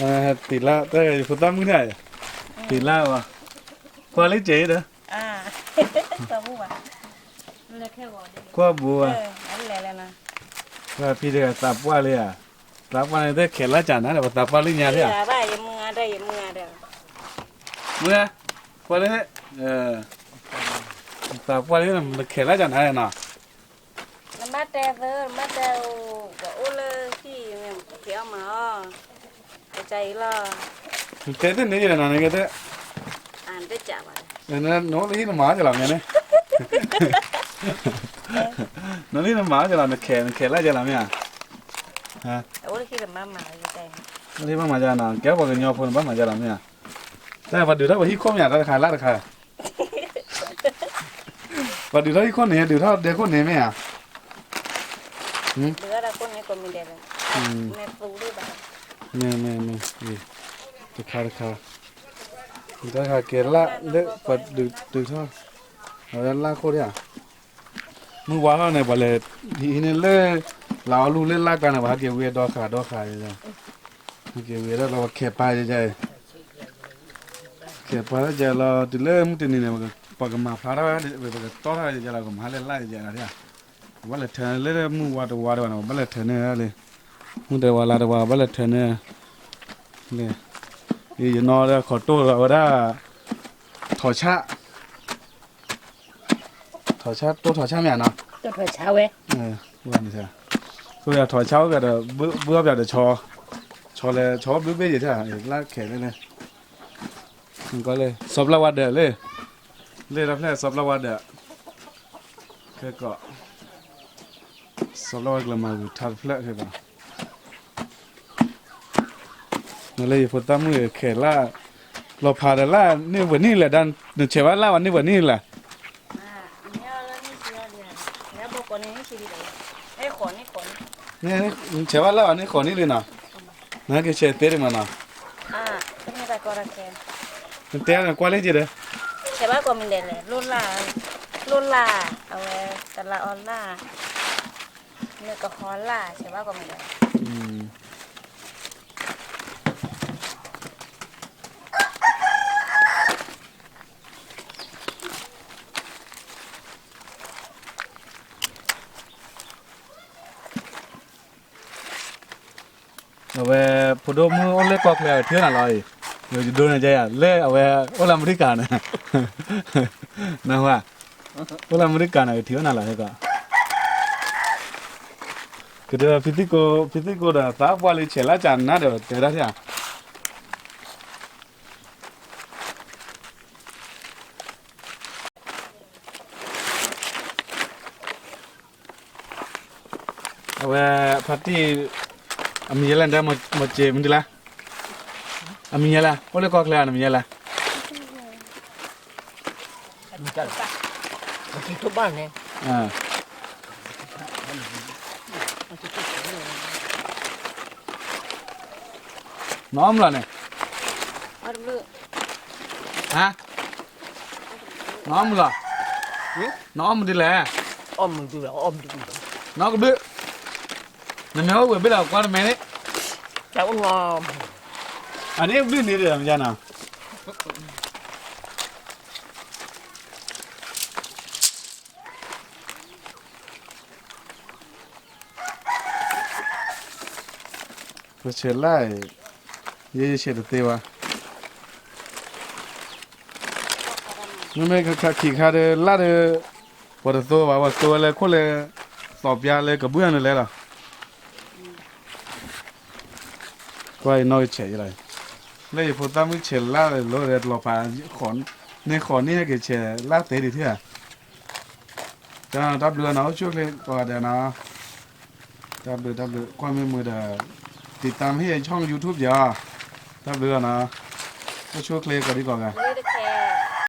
တံၤလၢ် တၢ်ယဖိသၣ်မုၣ်န့ၣ်, တံၤလၢ်ဘၣ်, ကွၢ်လံကဲၤဒီး, ကွၢ်ဘိဘၣ်, ဖံတဂၤသးပှၢ်လံဧါ, သးပှၢ်န့ၣ် တခဲးလၢ်ကၢ်နၤဒီး ပသးပှၢ်လံညါလံဧါ, မုၢ်ဧါ, ကွၢ်လံ, သးပှၢ်လံ နခဲးလၢ်ကၢ်နၤနီၤ နဘၣ်တဲသၢ နဘၣ်တဲအိၣ် ပှၤအိၣ်လၢဟံၣ်န့ၣ် က့ၤအီၣ်မၤအီၣ်, ကစၢ်အံၤလီၤ, နတဲသ့န့ၣ်ယဲနီၤ နကတဲ, နအိၣ်လၢဟံၣ်နမၤအီၣ်ကလီၤမ့ၢ်န့ၣ်, နအိၣ်လၢဟံၣ်နမၤအီၣ်ကလီၤ နခဲး နခဲးလၢ်ကလီၤမ့ၢ်ဧါ, အိၣ်လၢဟံၣ်နဘၣ်မၤအီၣ်, နအိၣ်လၢဟံၣ်ဘၣ်မၤကလီၤနီၤ ကဲပှၤကညီဖိနဘၣ်မၤကလီၤမ့ၢ်ဧါ, တၢ်ပှၤဒုးထီၣ်ပှၤဟံၣ်ခိၣ်မ့ၢ်ဧါ တၢ်တခါလၢ်တခါ ပှၤဒုးထီၣ်ဟံၣ်ခိၣ်န့ၣ် ဒုးထီၣ်ဒဲခိၣ်န့ၣ်မ့ၢ်ဧါ, မ့ၢ်မ့ၢ်မ့ၢ်, တခါတခါ, တၢ်တခါကဲလၢ်လၢပှၤဒုးထီၣ်, အဝဲလၢ်ခိၣ်ဒၣ်ဧါ, မုၢ်ဝါထီၣ်န့ၣ် ပှၤလဲၤ, ဟံးန့ၢ်လၢ, လၢအီၣ်လူၤလၢလၢ်ကျါန့ၣ် ပှၤဟဲက့ၤဝံၤဒီဃာ်ဒီဃာ်, ဟဲက့ၤဝံၤဒီးပှၤခဲးပာ်ယဲယဲ ခဲးပာ်လၢယဲလီၤ တုၤလၢမုၢ်တနံၤန့ၣ် ပကမၤဖျါထီၣ်ဝဲ ပကတီၢ်ထီၣ်ယဲလီၤ ကမၤဟါလၢလၢယဲလီၤ, ပဘၣ်လဲၤထၢလၢမုၢ်ဝါတဝါတဝါန့ၣ် ပဘၣ်လဲၤထၢန့ၢ်လံ, မုၢ်တဝါလါတဝါ ပဘၣ်လဲၤထၢန့ၢ်, ယနီၢ်ဒီးခိးတိၢ်လီၤဝဲဒၣ်, ထီၣ်ဆၣ် ထီၣ်ဆၣ် တိၢ်ထီၣ်ဆၣ်မ့ၢ်ဧါနီၤ, ဝဲ, ထီၣ်ဆၣ်အိၣ်ကဒီး ဘုအီၣ်ပၠးဒီးဆီ, ဆီလဲၤ ဆီဘုဘ့ၣ်ယံၤထၣ် လၢခဲးလၢလၢ, ကီလၢ စီၤပျၢ်ဝါဒၢးလၢ, လၢတၢ်ဖျၢၣ်စီၤပျၢ်ဝါဒၢး, ခဲကီး, စီၤပျၢ်ဝါကျၢၤမၤဂုၤထါတဖျၢၣ်ခဲကီး နလၢယဖိသၣ်မုၣ်ခဲးလၢ်, လီၤဖးဒီးလၢ်န့ၢ်ပှဲၤနံၣ်လဲၣ်, နဆဲးဘၣ်လၢ်ဝဲန့ၢ်ပှဲၤနံၣ်လဲၣ်, နဆဲးဘၣ်လၢ်ဝဲန့ၢ်ဃိးနံၣ်လံနီၤ, နကဆဲးသ့ဒံးမးနီၤ, နတဲနကွၢ်လၢက့ၤဒီး, ဆဲးဘၣ်ကိးမံၤဒဲးလဲၣ်, လိၣ်လၢ်, လိၣ်လၢ်, အဝဲ, တလါအီလၢ်, နကဟီလၢ် ဆဲးဘၣ်ကိးမံၤဒဲး အဝဲ, ဖိဒိၣ်မုၣ်အိၣ်လၢကီၢ်ချၢထံၣ်နၤလီၤအံၤ, ယဒိနၤယဲယၤ လၢအဝဲအိၣ်လၢအမဲရကၤန့ၣ်, နၢ်ဟူဧါ, အိၣ်လၢအမဲရကၤန့ၣ် ကထံၣ်ဝဲနၤလီၤဟဲကီး, ကတဲဖံသံၣ်ကိ, ဖံသံၣ်ကိဒီးသးပှၢ်လံဆဲးလၢ်ကၢ်နၤဒီးတဲဒၣ်ထံၣ်, အဝဲ, ဖါတံၢ်, အမံၤယဲလဲၣ် မ့ၢ်စ့မနုၤလဲၣ်, အမံၤယဲလဲၣ် အိၣ်လၢကီၢ်ချၢအမံၤယဲလဲၣ်, ဘၣ်န့ၣ် နအီၣ်မုၢ်လီၤန့ၣ်, ဟါ, နအီၣ်မုၢ်လီၤ, နအီၣ်မုၢ်ဒ်လဲၣ်, နအီၣ်ကဘျုး, နမ့ၢ်အိၣ်ဝဲဘ့ၣ်လီၤကွၢ်တမဲန့ၣ်, အန့ၣ်ဘျုးန့ၣ်ဒီးမ့ၢ်နီၤ ပဆဲးလၢ်, ယဲယဆဲးတသ့ဘၣ်, မ့မ့ၢ်ခါခံခါဒီးလၢ်ဒီး, ပှၤတသိဘၣ် ပှၤသိဝဲလၢခိၣ်လၢ, သီးပျါလၢကဘုၣ်ဟဲနုာ်လဲလီၤ ကွၢ်ယနီၢ်ကဆဲးယလီၤ, လၢယဖိသၣ်မုၣ်ဆဲးလၢ်လီၤဒီးတလီၤဖး, န့ၢ်ဃိးနံၣ်ဟဲက့ၤဆဲးလၢ်သ့ဒံးထံၣ်ဧါ, တၢ်ဘျုးနီၤ အိၣ်ဆူၣ်ချ့ကိးဂၤဒဲးနီၤ, တၢ်ဘျုးတၢ်ဘျုး ကွၢ်မ့ၢ်မုာ်ဒီး, တံၤတၢ်မ့ၢ်ဟ့ၣ် ช่อง YouTube ယၤ, တၢ်ဘျုးနီၤ, အိၣ်ဆူၣ်ချ့ကိးဒံကိးဂၤ